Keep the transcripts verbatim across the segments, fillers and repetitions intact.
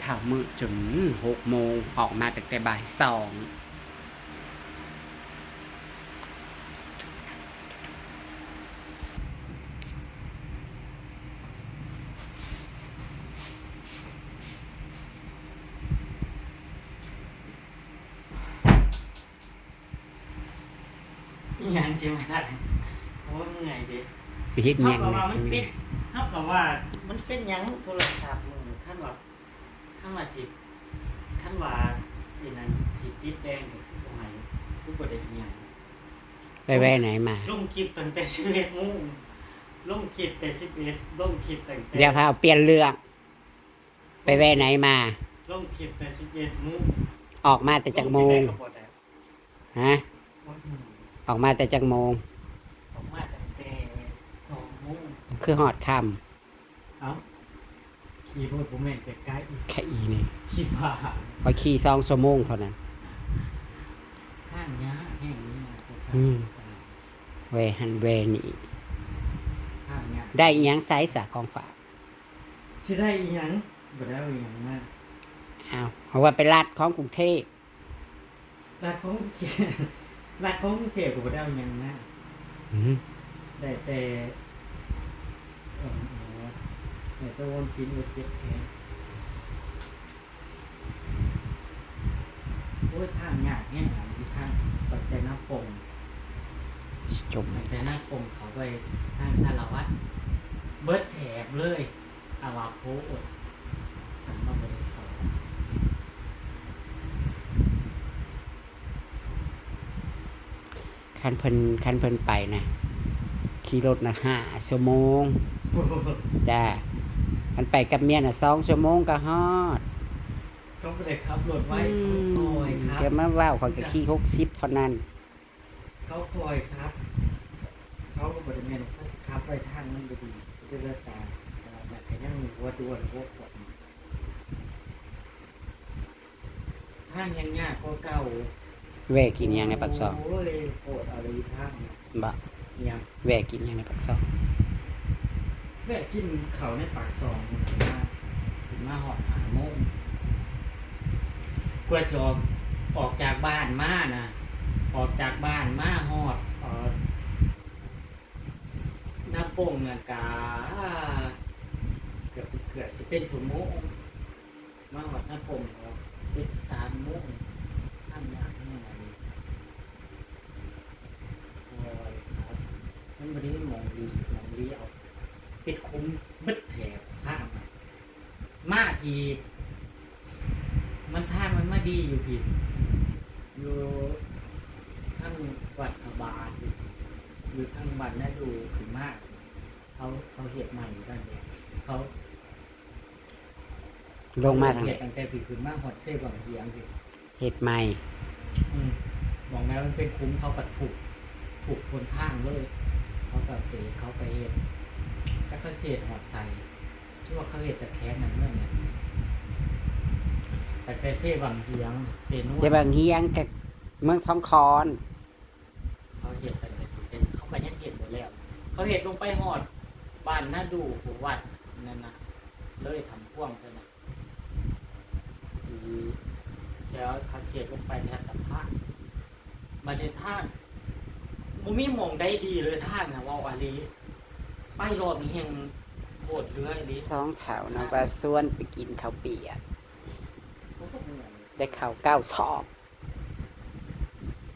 เช้ามื้อจนหกโมง ออกมาตั้งแต่บ่ายสอง อิหยังสิมาถ่าย โอ้ย เมื่อยเด้ ไปเฮ็ดหยัง เฮาก็ว่ามันเป็น เฮาก็ว่ามันเป็นหยังโทรศัพท์มึง คันว่า คันว่าสิ คันว่าอีนั่นสิติดแดงก็คือบ่ให้ คือบ่ได้อิหยัง ไปแว่ไหนมา ลงคลิปตั้งแต่สิบเอ็ดโมง ลงคลิปแต่สิบเอ็ด ลงคลิปตั้งแต่ เดี๋ยวพาเปลี่ยนเรื่อง ไปแว่ไหนมา ลงคลิปแต่สิบเอ็ดโมง ออกมาแต่จักโมง ลงคลิปได้ก็บ่ได้ ฮะ บ่ฮู้ ออกมาแต่จักโมง ออกมาตั้งแต่สองโมง คือฮอดค่ำ เอ้า ขี่รถบ่แม่นใกล้ๆ แค่อีนี่ ขี่ผ่าน พอขี่สองชั่วโมงเท่านั้น ทางยากแฮงนี่นะ อืม แว่หั้นแว่นี่ ทางยาก ได้อิหยังไสซะของฝาก สิได้อิหยัง บ่ได้เอาอิหยังมา อ้าว เพราะว่าไปลัดของกรุงเทพฯ ลัดของ ลัดของกรุงเทพฯก็บ่ได้เอาหยังมา อืม ได้แต่ เอิ่ม เอ่อ ได้แต่โอนติน โอนเจ็บแขน โอ้ย ทางยากแฮง อันนี้ทางตั้งแต่นาป่ง จม ตั้งแต่นาป่งเข้าไปทางสารวัตร เบิดแถบเลย อาวาโพอด กันมาบ่ได้สอน คันเพิ่น คันเพิ่นไปนะ ขี่รถนะห้าชั่วโมง จ้า คันไปกับเมียนะสองชั่วโมงก็ฮอด เขาบ่ได้ขับรถไว อืม เขาคอยขับ อย่ามาเว้า ข้อยก็ขี่หกสิบเท่านั้น เขาคอยขับ เขาก็บ่ได้แม่นเขาสิขับไว ทางมันบ่ดี เด้อตา แต่ว่าก็ยังมีหัวด่วนหัวขวด ทางยังยากกว่าเก่า แวะกินหยังในปากซอง โอ้ย โคตรอะไรทาง บ่ อิหยัง แวะกินหยังในปากซอง แวะกินข้าวในปากซอง ขึ้นมา ขึ้นมาฮอดห้าโมง กว่าสิออก ออกจากบ้านมานะ ออกจากบ้านมาฮอด เอ่อ นาป่งนั่นกะ เกือบ เกือบสิเป็นชั่วโมง มาฮอดนาป่งก็เป็นสามโมง ทางยากแฮงอันนี้ โอ้ยครับ มันบ่ได้มีหม่องดี หม่องดีเอา เป็นขุมเบิดแถบทางอะ มาที่ มันทางมันมาดีอยู่พี้ อยู่ทางวัดพระบาท อยู่ทางบ้านนาดูขึ้นมา เขา เขาเฮ็ดใหม่อยู่ด้านเนี้ย เขา ลงมาทางไหน เฮ็ดตั้งแต่พี้ขึ้นมาฮอดเซวังเวียงพี้ เฮ็ดใหม่ อืม หม่องนั้นมันเป็นขุม เขาก็ทุบ ทุบหนทางเลย เขาก็เตะ เขาก็เฮ็ด แต่เขาเฮ็ดฮอดไส คือว่าเขาเฮ็ดตะแคงนั่นเรื่องเนี่ย ตั้งแต่เซวังเวียง เซนวน เซวังเวียงกับเมืองสองคอน เขาเฮ็ดตั้งแต่เป็น เขาก็ยังเฮ็ดบ่แล้ว เขาเฮ็ดลงไปฮอดบ้านนาดู วัดนั่นน่ะ เลยถ้ำพ่วงไปน่ะ สิ แถวเขาเฮ็ดลงไปแถวตะพาน บัดนี้ทาง บ่มีหม่องใดดีเลยทางน่ะ เว้าอีหลี ไปรอบนี้แฮงโคตรเรืออีหลี สองเฒ่านะว่าชวนไปกินข้าวเปียก โอ้โห ได้ข้าวเก้าซอง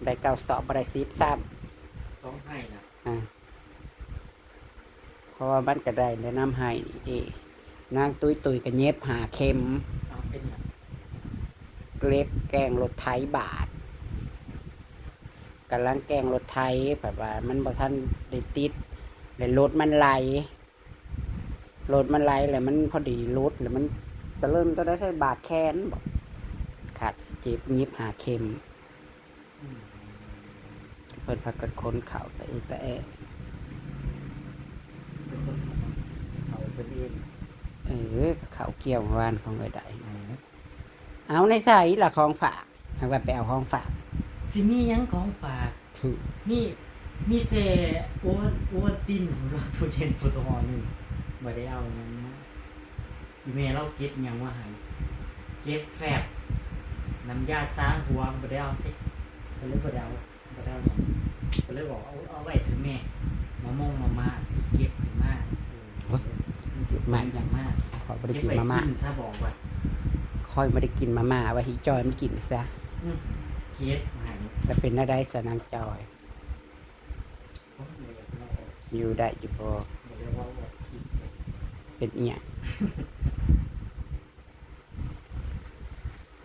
ได้เก้าซอง บ่ได้สิบซ้ำ สองไห้น่ะ อ่า เพราะว่ามันก็ได้แนะนำให้นี่เด้ นางตุ้ยตุ้ยก็เย็บห้าเข็ม เอาเป็นหยัง เล็กแกงรถไถบาด กำลังแกงรถไถ แบบว่ามันบ่ทันได้ติด แล้วรถมันไหล รถมันไหลแล้วมันพอดีหลุด แล้วมันตะเริ่มตัวได้ใส่บาดแขนบ่ ขาดเจ็บเย็บห้าเข็ม อืม เพิ่นพากันขนข้าวตะเอะตะแอะ เป็นคนขับเขาเป็นเอง เออ ข้าวเกี่ยววานของเอ้ยได้ อืม เอาในใส่ละของฝาก หากว่าไปเอาของฝาก สิมีหยังของฝาก คือ มี มีแต่โอวัล โอวัลติน โลชั่น โฟโตฮอลหนึ่ง บ่ได้เอาหยังมา อีแม่เราเก็บหยังมาให้ เก็บแฟบ น้ำยาซาหัวก็บ่ได้เอา ก็เลยบ่ได้เอา บ่ได้เอาหยัง ก็เลยบอกเอา เอาไว้เถอะแม่ มะม่วงมะม่าสิเก็บขึ้นมา เออ มันสิ มาอีกอย่าง มา ข้อยบ่ได้กินมาม่า เก็บไว้กินซะ บอกว่า ข้อยบ่ได้กินมาม่า เอาไว้ให้จอยมันกินซะ อืม เก็บให้ แล้วเป็นแนวใดซะนางจอย โอ้ย บ่อยากเว้าออก อยู่ได้อยู่บ่ บ่อยากเว้าออกคลิป เป็นอิหยัง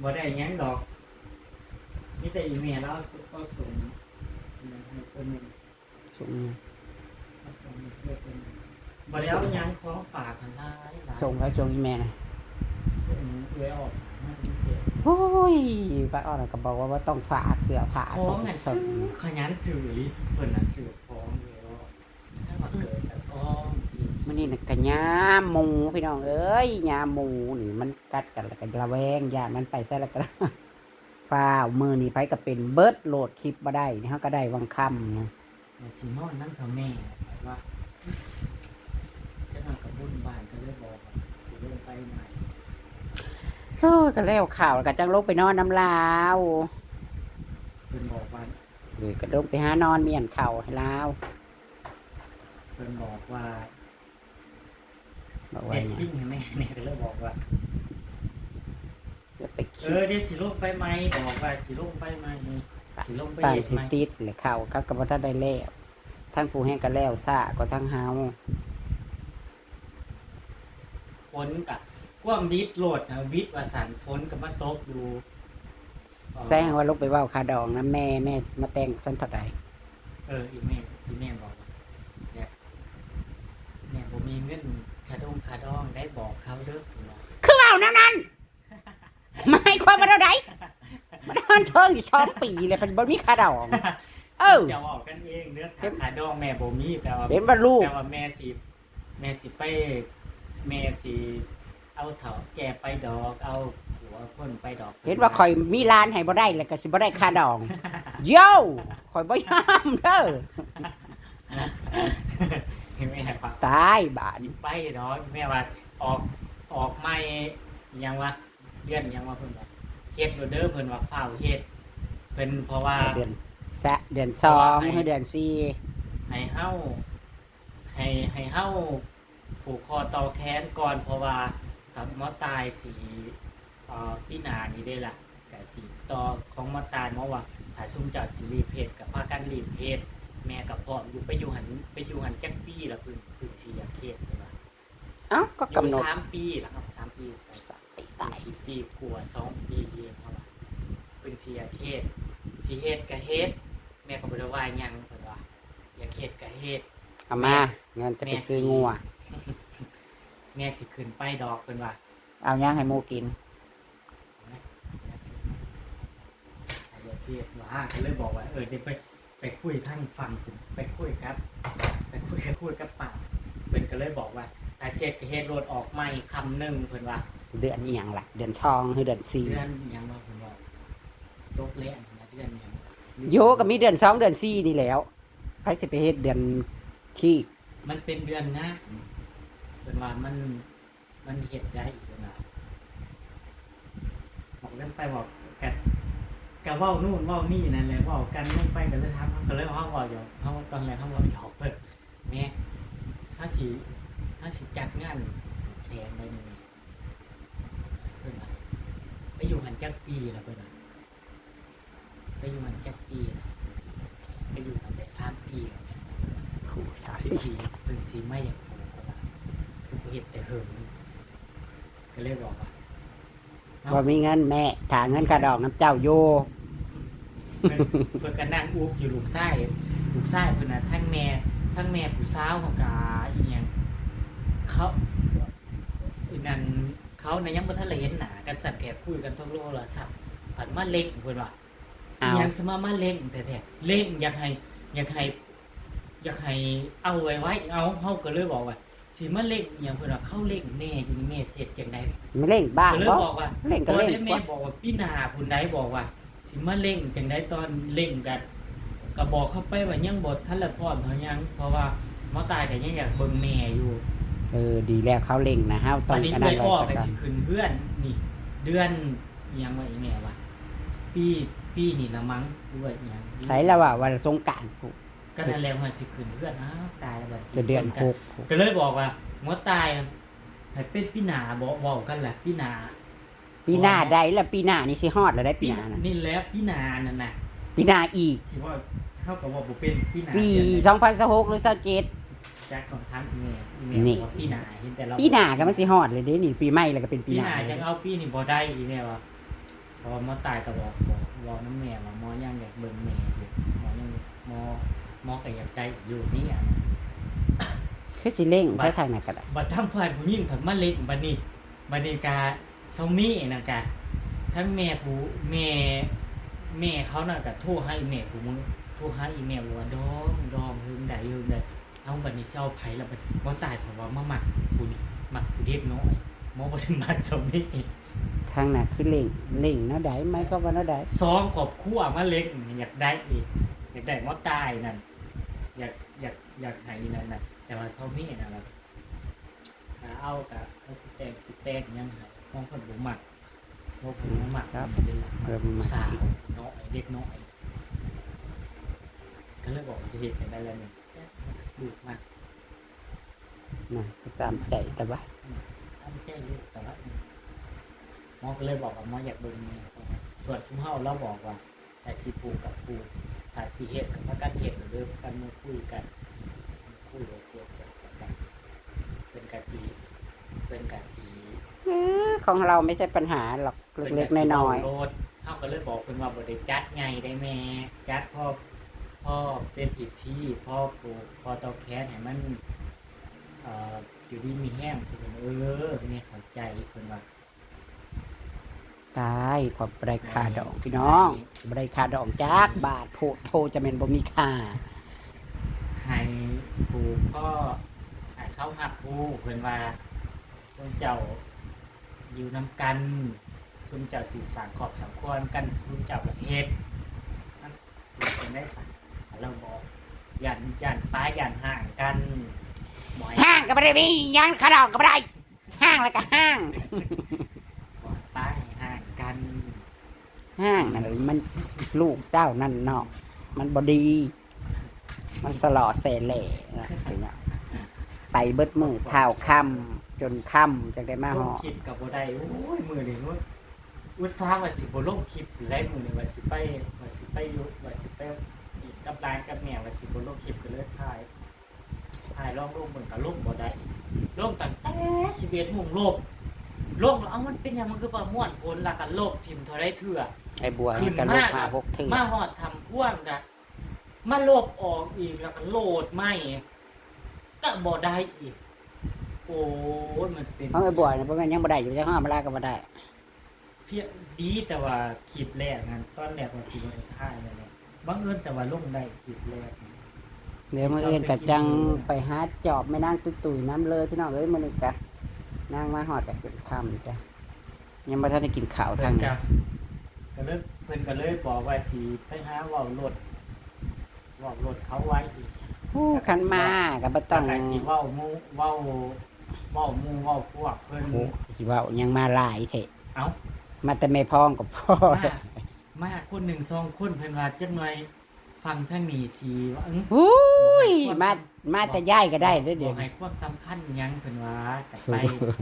บ่ได้หยังดอก มีแต่อีเมลแล้วเอาส่ง เอาส่งอันนั้นให้เพิ่นหนึ่ง ส่ง เอาส่งให้เพิ่นหนึ่ง บ่ได้เอาหยังของฝากหั้นหลายหลาย ส่งไว้ส่งอีเมลนะ ส่งเอื้อยออกฝากมาให้เพิ่น โอ้ย ป้าออนก็บอกว่าบ่ต้องฝากเสื้อผ้า ของอัน ส่ง ซื้อ ขยันซื้ออีหลี เพิ่นน่ะซื้อของเอื้อยออก มื้อนี้น่ะก็ยามหมูพี่น้องเอ้ย ยามหมูนี่มันกัดกันแล้วก็ระแวง ย่านมันไปไสแล้วก็ ฟ้าว มื้อนี้ไผก็เป็นเบิด โหลดคลิปบ่ได้ นี่เฮาก็ได้วังค่ำนะ ว่าสินอนนำเฒ่าแม่ ว่าจักหน่อยก็บุญบ้าน ก็เลยบอกว่าสิลงไปใหม่ โอ้ย ก็แล้วข้าวแล้วก็จั่งลงไปนอนนำลาว เพิ่นบอกว่า เออ ก็ลงไปหานอนเมี้ยนข้าวให้ลาว เพิ่นบอกว่า บอกว่าหยัง เฮ็ดซิ่งให้แม่ แม่ก็เลยบอกว่า อย่าไปคิด เออ เดี๋ยวสิลงไปใหม่ บอกว่าสิลงไปใหม่ สิลงไป ปาน เฮ็ด สิ ใหม่ ติดแหละ ข้าวเขาก็บ่ทันได้แล้ว ทั้งผู้แฮงก็แล้วช้ากว่าทั้งเฮา ฝนกะ ความวิดโลดนะ วิดว่าซั่น ฝนก็มาตกอยู่ แสดงว่าลงไปเว้าค่าดองนำแม่ แม่มาแต่งซั่นเท่าใด เออ อีแม่ อีแม่บอกว่า แบบ แม่บ่มีเงินค่าดองค่าดอง ได้บอกเขาเด้อ คือเว้าแนวนั้น หมายความว่าแนวใด มันเฮิ่นเซิงอยู่สองปีเลย มันบ่มีค่าดอง เออ เจ้าเว้ากันเองเด้อ เห็น ค่าดองแม่บ่มี แต่ว่า เห็นว่าลูก แต่ว่าแม่สิ แม่สิไป แม่สิเอาเฒ่าแก่ไปดอก เอาผัวคนไปดอก เห็นว่าข่อยมีหลานให้บ่ได้ แล้วก็สิบ่ได้ค่าดอง โย่ ข่อยบ่ยอมเด้อ แม่ว่า ตายบาด สิไปดอก แม่ว่าออก ออกใหม่ หยังวะ เดือนหยังวะ เพิ่นว่า เฮ็ดโลดเด้อ เพิ่นว่า ฟ้าวเฮ็ด เพิ่น เพราะว่า เดือนสะ เดือนสอง เพราะว่าให้ หรือเดือนสี่ ให้เฮา ให้ ให้เฮาผูกคอต่อแขนก่อน เพราะว่ากับหมอตายสิ เอ่อ ปีหน้านี้เด้ล่ะ ก็สิต่อของหมอตาย หมอว่าถ้าซุมเจ้าสิรีบเฮ็ดก็พากันรีบเฮ็ด แม่ก็พร้อมอยู่ ไปอยู่หั่น ไปอยู่หั่นจักปีล่ะ เพิ่น เพิ่นสิอยากเฮ็ด เพิ่นว่า เอ้า ก็กำหนด อยู่สามปีล่ะครับ สามปี สามปีตาย สี่ปีกว่า สองปีเอง เพิ่นว่า เพิ่นสิอยากเฮ็ด สิเฮ็ดก็เฮ็ด แม่ก็บ่ได้ว่าหยัง เพิ่นว่า อยากเฮ็ดก็เฮ็ด เอามา แม่ เงินจะไปซื้องัว แม่สิ แม่สิขึ้นไปดอก เพิ่นว่า เอาหยังให้หมูกิน อยากเฮ็ดว่า ก็เลยบอกว่า เออ เดี๋ยวไป ไปคุยทางฝั่งผม ไปคุยกับ ไปคุย คุยกับป้า เพิ่นก็เลยบอกว่า ถ้าเฮ็ดก็เฮ็ดโลด ออกใหม่คำหนึ่ง เพิ่นว่า เดือนอีหยังล่ะ เดือนสองหรือเดือนสี่ เดือนอีหยังวะ เพิ่นว่า ตกแรงนะ เดือนอีหยังวะ โยก็มีเดือนสอง เดือนสี่นี่แหล้ว ไผสิไปเฮ็ดเดือนขี้ มันเป็นเดือนงาน เพิ่นว่ามัน มันเฮ็ดได้อยู่นะ บอกกันไปบอกกัน ก็เว้านู่นเว้านี่นั่นแหละ เว้ากันลงไปก็เลยถาม ก็เลยเฮาเว้าหยอก เฮาตอนแรกเฮาเว้าหยอกเพิ่น แม่ เฮาสิ เฮาสิจัดงานผูกแขนได้นี่แม่ เพิ่นว่า ไปอยู่หั่นจักปีแล้ว เพิ่นว่า ไปอยู่หั่นจักปีล่ะ ไปอยู่หั่นได้สามปีแล้วแม่นบ่ โอ้ สามปี เพิ่นสิ เพิ่นสิมาอยากผัว เพิ่นว่า คือบ่เฮ็ดแต่เหิง ก็เลยบอกว่า เอ้า บ่มีเงินแม่ ถ้าเงินค่าดอกนำเจ้าอยู่ เพิ่น เพิ่นก็นั่งอุบอยู่ ลูกชาย ลูกชายเพิ่นน่ะ ทั้งแม่ ทั้งแม่ผู้สาวเขาก็อีหยัง เขา อีนั่น เขาน่ะยังบ่ทันได้เห็นหน้ากันซ้ำ แค่คุยกันทางโทรศัพท์ ผัดมาเล็งเพิ่นว่า อ้าว อีหยังสิมา มาเล็งแท้ๆ เล็งอยากให้ อยากให้ อยากให้เอาไวๆ เอา เฮาก็เลยบอกว่า สิมาเล็งอีหยัง เพิ่นว่า เขาเล็งแม่อยู่นี่ แม่สิเฮ็ดจั่งใด มาเล็งบ้า ก็เลย บ่ บอกว่า เล็งก็เล็ง บ่ได้ แม่ กว่า บอกว่าปีหน้าพุ้นใด บอกว่า สิมาเล็งจั่งใด ตอนเล็งก็ ก็บอกเขาไปว่ายังบ่ทันละพร้อมเท่าหยัง เพราะว่าหมอตายก็ยังอยากเบิ่งแม่อยู่ เออ ดีแล้วเขาเล็งนะ เฮาต้อง บัดนี้ อันนั้น เอื้อยอ้อ ไว้ซะก่อน ก็สิขึ้นเฮือนนี่ เดือนอิหยังวะอีแม่วะ ปี ปีนี้ละมั้ง หรือว่าอิหยัง ไสละว่าวันสงกรานต์พุ้น ก็นั่นแหละว่าสิขึ้นเฮือน อ้าว ตายแล้วบัดสิ ก็เดือน ชวกั หกพุ้น ก็เลยบอกว่าหมอตายให้เป็นปีหน้า บอก เว้ากันล่ะ ปีหน้า ปีหน้าใดละ ปีหน้านี่สิฮอดแล้วได้ปีหน้านะ นี่แหละปีหน้านั่นน่ะ ปีหน้าอีก สิว่าเฮาก็ว่าบ่เป็นปีหน้า ปี เดือนใด สองพันยี่สิบหก หรือ ยี่สิบเจ็ด จักต้องถามอีแม่ อีแม่ นี่ ว่าปีหน้า เห็นแต่เรา ปีหน้าก็มันสิฮอดเลยเด้นี่ ปีใหม่แล้วก็เป็นปี ปี ห ห น้า น้ายังเอาปีนี้บ่ได้ อีแม่ว่า เพราะว่าหมอตายก็บอก บอก บอกนำแม่ว่าหมอยังอยากเบิ่งแม่อยู่ หมอยัง หมอ หมอก็อยากได้อยู่นี่อะ คือสิเร่งไปทางนั้นก็ได้ บัดทางฝ่ายผู้หญิงเพิ่นมาเร่ง บัดนี้ บัดนี้กะเซามีนั่นกะ ทั้งแม่ผู้ แม่ แม่เขานั่นกะโทรหาอีแม่ผู้มื้อ โทรหาอีแม่บอกว่า ดอง ดอง เฮิงใด เฮิงใด เอาบัดนี้สิเอาไผล่ะ บัดหมอตาย เพราะว่ามามักผู้นี้ มักผู้เด็กน้อย หมอบ่ได้มักเซามี ทางนั้นคือเร่ง เร่งแนวใด หมายความว่าแนวใด สองครอบครัวมาเร่ง อยากได้อีก อยากได้หมอตายนั่น อยาก อยาก อยากให้นั่นน่ะ แต่ว่าเซามีนั่นล่ะ ถ้าเอากะ เขาสิแต่ง สิแต่งหยังให้ ของเพิ่นบ่มัก ของเพิ่นบ่มัก ครับ มันเป็นหลัก เพิ่นบ่มัก สาวน้อย เด็กน้อย ก็เลยบอกว่าจะเฮ็ดจั่งใดล่ะนี่ ลูกมัก นะ ตามใจแต่ว่า ตามใจลูกแต่ว่า หมอก็เลยบอกว่าหมออยากเบิ่งแม่ ส่วนซุมเฮา ลาวบอกว่า ถ้าสิปลูกก็ปลูก ถ้าสิเฮ็ดก็พากันเฮ็ด เด้อ พากันมาคุยกัน คุยแล้วเสร็จจัดการ เพิ่นก็สิ เพิ่นก็สิ เออ ของเราไม่ใช่ปัญหาหรอก เล็กๆน้อย โลด เฮาก็เลยบอกเพิ่นว่าบ่ได้จัดใหญ่ได้แม่ จัดพอ พอเป็นพิธี พอผูกคอต่อแขนให้มัน เอ่อ อยู่ดีมีแฮงสิ เพิ่น เออ แม่เข้าใจ เพิ่นว่า ๆ ตาย ขอบบ่ได้ค่าดองพี่น้อง บ่ได้ค่าดองจักบาท โพดโพจะแม่นบ่มีค่า ให้ผูกคอ ให้เขาฮับผู้ เพิ่นว่า ซุมเจ้าอยู่นำกัน ซุมเจ้าสิสร้างครอบสร้างครัวกัน ซุมเจ้าก็เฮ็ด มันสิเป็นได้สัก เราบอก ย่าน ย่านปา ย่านห่างกัน บ่ให้ ห้างก็บ่ได้มีหยัง ค่าดองก็บ่ได้ ห้างแล้วก็ห้าง บ่ให้ปาให้ห่างกัน ห้างนั่นมันลูกเจ้านั่นเนาะ มันบ่ดี มันสะหล่อแสแหล่นะพี่น้อง ไปเบิดมื้อเท่าค่ำจนค่ำจังได้มา ล ฮ ง อด คลิปก็บ่ได้ โอ้ย มื้อนี้ อุตส่าห์ว่าสิบ่ลงคลิปอยู่แล้ว มื้อนี้ว่าสิไป ว่าสิไปอยู่ ว่าสิไปอีกกับหลานกับแม่ ว่าสิบ่ลงคลิป ก็เลยถ่าย ถ่ายลองลงเบิ่ง ก็ลงบ่ได้ ลงตั้งแต่สิบเอ็ดโมง ลบ ลงแล้ว เอ้า มันเป็นหยัง มันคือบ่ม่วนผล แล้วก็ลบถิ่มเท่าใดเทื่อ ไอ้บัว ขึ้น ก็ลบ มา มาหกเทื่อ มาฮอดถ้ำพ่วงก็มาลบออกอีก แล้วก็โหลดใหม่ ก็บ่ได้อีก โอ้ย มันเป็น ของไอ้บัวเนี่ยบ่แม่นยังบ่ได้อยู่ จักห้องมาลาก็บ่ได้ เพียงดีแต่ว่าคลิปแรกนั้น ตอนแรกว่าสิบ่ได้ถ่ายนั่นแหละ บังเอิญแต่ว่าลงได้คลิปแรก เดี๋ยวมื้ออื่นก็จังไปหาจอบแม่นางตุ้ยๆนำเลยพี่น้องเอ้ย มื้อนี้ก็นางมาฮอดก็จนค่ำจ้ะ ยังบ่ทันได้กินข้าวทางนี้ ก็เลย เพิ่นก็เลยบอกว่าสิไปหาเว้ารถ เว้ารถเขาไว้อีก ผู้คันมาก็บ่ต้อง แล้วก็สิเว้าหมู่ เว้า เว้าหมู่เว้าพวกเพิ่น โอ้ สิเว้ายังมาหลายแท้ เอ้า มาแต่แม่พองก็พอ มา มาคนหนึ่งสองคน เพิ่นว่าจักหน่อยฟังทางนี้สิว่า อื้อ อุ้ย ความ มา มาแต่ยายก็ได้เด้อเดี๋ยว บ่ให้ความสำคัญหยัง เพิ่นว่าก็ไป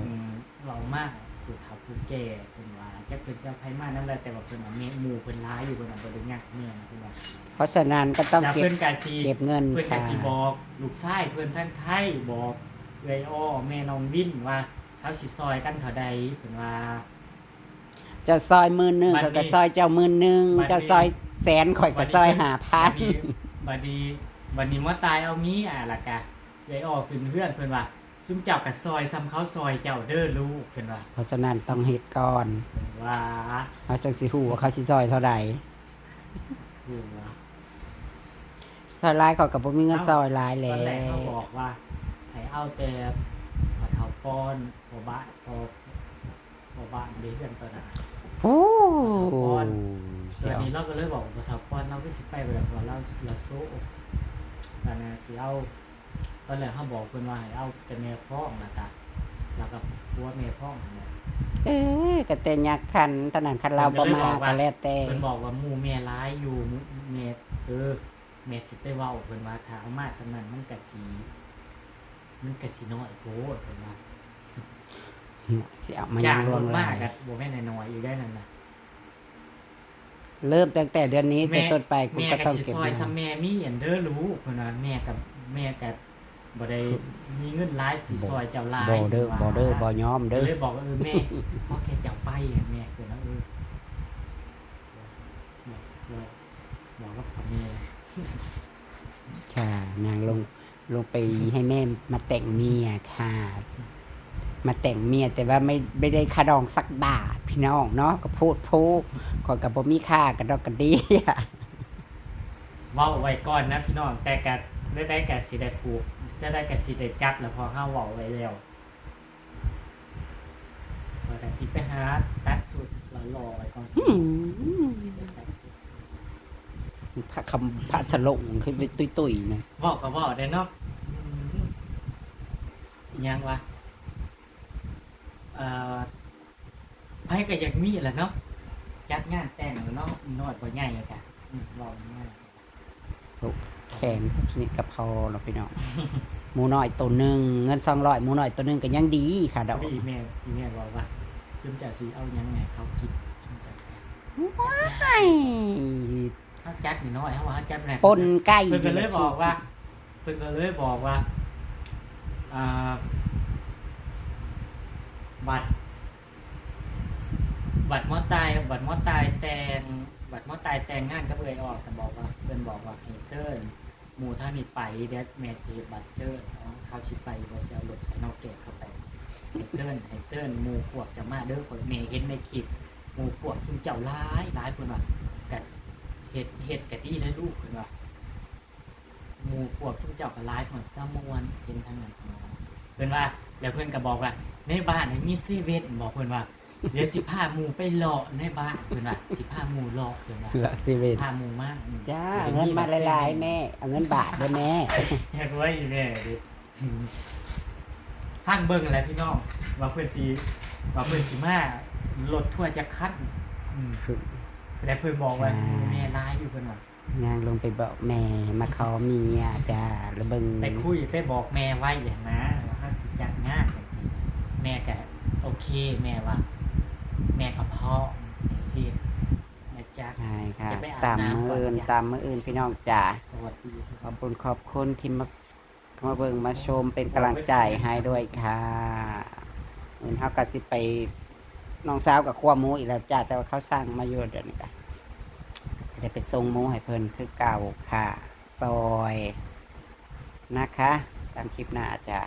อืม เว้ามาผู้เฒ่าผู้แก่ เพิ่นว่าจักเพิ่นสิเอาไผมานำใด แต่ว่าเพิ่นว่าแม่หมู่เพิ่นหลายอยู่ เพิ่นว่าบ่ได้ยากแม่นะ เพิ่นว่า เพราะฉะนั้นก็ต้อง แล้ว เก็บ เพิ่นก็สิ เก็บเงิน เพิ่นก็ ค่ะ สิบอกลูกชายเพิ่นทางไทย บอกเอื้อยอ้อแม่น้องวินว่าเขาสิซอยกันเท่าใด เพิ่นว่า เจ้าซอยหมื่นหนึ่ง บัดนี้ ข้อยก็ซอยเจ้าหมื่นหนึ่ง บัดนี้ เจ้าซอยแสน ข้อยก็ซอยห้าพัน บัดนี้ บัดนี้ บัดนี้หมอตายเอามีอ่ะ แล้วก็เอื้อยอ้อขึ้นเฮือน เพิ่นว่า ซุมเจ้าก็ซอยส่ำเขาซอยเจ้าเด้อลูก เพิ่นว่า เพราะฉะนั้นต้องเฮ็ดก่อน เพิ่นว่า เขาจังสิฮู้ว่าเขาสิซอยเท่าใด เพิ่นว่า ซอยหลายเขาก็บ่มีเงิน เอ้า ซอยหลายแหล้ ตอนแรกเขา ว บอกว่าให้เอาแต่พ่อเฒ่าป้อน พ่อบ้าน พ่อ พ่อบ้านเด้อ เฮือนตอนนั้น ผู้ ก่อน เสี่ยว ตอนนี้เราก็เลยบอกว่าพ่อเฒ่าป้อน เราก็สิไปบ่ได้ เพราะว่าเรา เราโซะ ตอนนั้นสิเอา ตอนแรกเขาบอกเพิ่นว่าให้เอาแต่แม่พอง แล้วก็ แล้วก็ผัวแม่พองนั่นแหละ เออ ก็แต่ยากคันเท่านั้น คันลาวบ่มา เพิ่นก็เลยบอกว่า ก็แล้วแต่ เพิ่นบอกว่าหมู่แม่หลายอยู่ หมู่แม่ เออ แม่สิไปเว้า เพิ่นว่าถ้าเอามาส่ำนั้นมันก็สิ มันก็สิน้อยโพด เพิ่นว่า สิเอามาหยัง จ้างรถมา หลวงหลาย ก็บ่แม่นน้อยๆอีกได้นั่นน่ะ เริ่มตั้งแต่เดือนนี้เป็นต้นไป กูก็ต้องเก็บ แม่ก็สิซอย เงิน ซำแม่มีอันเด้อลูก เพิ่นว่า แม่ก็ แม่ก็บ่ได้มีเงินหลายสิซอยเจ้าหลาย บ่เด้อ ว่า บ่เด้อ บ่ยอมเด้อ ก็เลยบอกว่า เออ แม่ ขอแค่เจ้าไปอะแม่ เพิ่นว่า เออ บอก บอก บอกกับแม่ ค่ะ นางลง ลงไปให้แม่มาแต่งเมียค่ะ มาแต่งเมีย แต่ว่าไม่ ไม่ได้ค่าดองสักบาทพี่น้องเนาะ ก็โพดโพ ข้อยก็บ่มีค่ากระดอกกระเดี้ย เว้าไว้ก่อนนะพี่น้อง แต่ก็ได้ ได้ก็สิได้ผูก ได้ ได้ก็สิได้จัดแล้ว เพราะเฮาเว้าไว้แล้ว ข้อยก็สิไปหาตัดชุดหล่อๆไว้ก่อน อืม ไปตัดชุด พระคำ พระสลงขึ้นไปตุ้ยๆนะ เว้าก็เว้าได้เนาะ อืม หยังวะ เอ่อ ไผก็อยากมีแหละเนาะ จัดงานแต่งแหละเนาะ น้อยบ่ใหญ่ก็ อืม เว้าง่าย แขนสนิทกับพอเนาะพี่น้อง หมูน้อยตัวหนึ่ง เงินสองร้อย หมูน้อยตัวหนึ่งก็ยังดีค่ะดอก อีแม่ อีแม่บอกว่า "ซุมเจ้าสิเอาหยังให้เขากิน ซุมเจ้า" ว้าย เขาจัดน้อยๆ เขาว่าเขาจัดแหละ ปนไก่ เพิ่นก็เลย นี่แหละ บอกว่า สูตร เพิ่นก็เลยบอกว่า อ่า บัด บัดหมอตาย บัดหมอตายแต่ง บัดหมอตายแต่งงานกับเอื้อยออก ก็บอกว่า เพิ่นบอกว่าให้เชิญหมู่ทางนี้ไป เดี๋ยวแม่สิเฮ็ดบัตรเชิญ เขาสิไป บ่สิเอารถไถเนาแกะเข้าไป ให้เชิญ ให้เชิญหมู่พวกเจ้ามาเด้อ ข้อยแม่เห็นในคลิป หมู่พวกซุมเจ้าหลายหลาย เพิ่นว่า ก็เฮ็ด เฮ็ดก็ดีเด้อลูก เพิ่นว่า หมู่พวกซุมเจ้าก็หลาย เพิ่นก็ม่วน เห็นทางนั้น เพิ่นว่า เพิ่นว่า แล้วเพิ่นก็บอกว่า ในบ้านนี่มีเซเว่นบ่ เพิ่นว่า เดี๋ยวสิพาหมู่ไปเลาะในบ้าน เพิ่นว่า สิพาหมู่เลาะ เพิ่นว่า ละเซเว่น พาหมู่มา อืม จ้า ดี๋ยว เงินมา ดี๋ยว หลายๆแม่ เอาเงินบาทเด้อแม่ อยากรวยอีแม่เด้อ ฟังเบิ่งแหละพี่น้อง ว่าเพิ่นสิ ว่าเพิ่นสิมารถทัวร์จักคัน อืม แต่เพิ่นบอกว่า ค่ะ แม่หลายอยู่ เพิ่นว่า นางลงไปบอกแม่มาขอเมียจ้า แล้วเบิ่ง ไปคุยไปบอกแม่ไว้อย่างนะ ว่าเขาสิจัดงานจังซี่ แม่ก็โอเค แม่ว่า แม่ก็พร้อมเฮ็ดนะจ๊ะ ใช่ค่ะ จะไปอาบ ตาม น้ำ มื้อ ก่อน อื่น จ้ะ ตามมื้ออื่นพี่น้องจ้า สวัสดี ขอบคุณขอบคุณที่มา มาเบิ่งมาชมเป็นกำลังใจให้ด้วยค่ะ อื่นเฮาก็สิไป น้องสาวกับครัวหมูอีกแล้วจ้า แต่ว่าเขาสั่งมาอยู่เดี๋ยวนี้ก็สิได้ไปส่งหมูให้เพิ่นคือเก่าค่ะ ซอยนะคะ ตามคลิปหน้าจ้า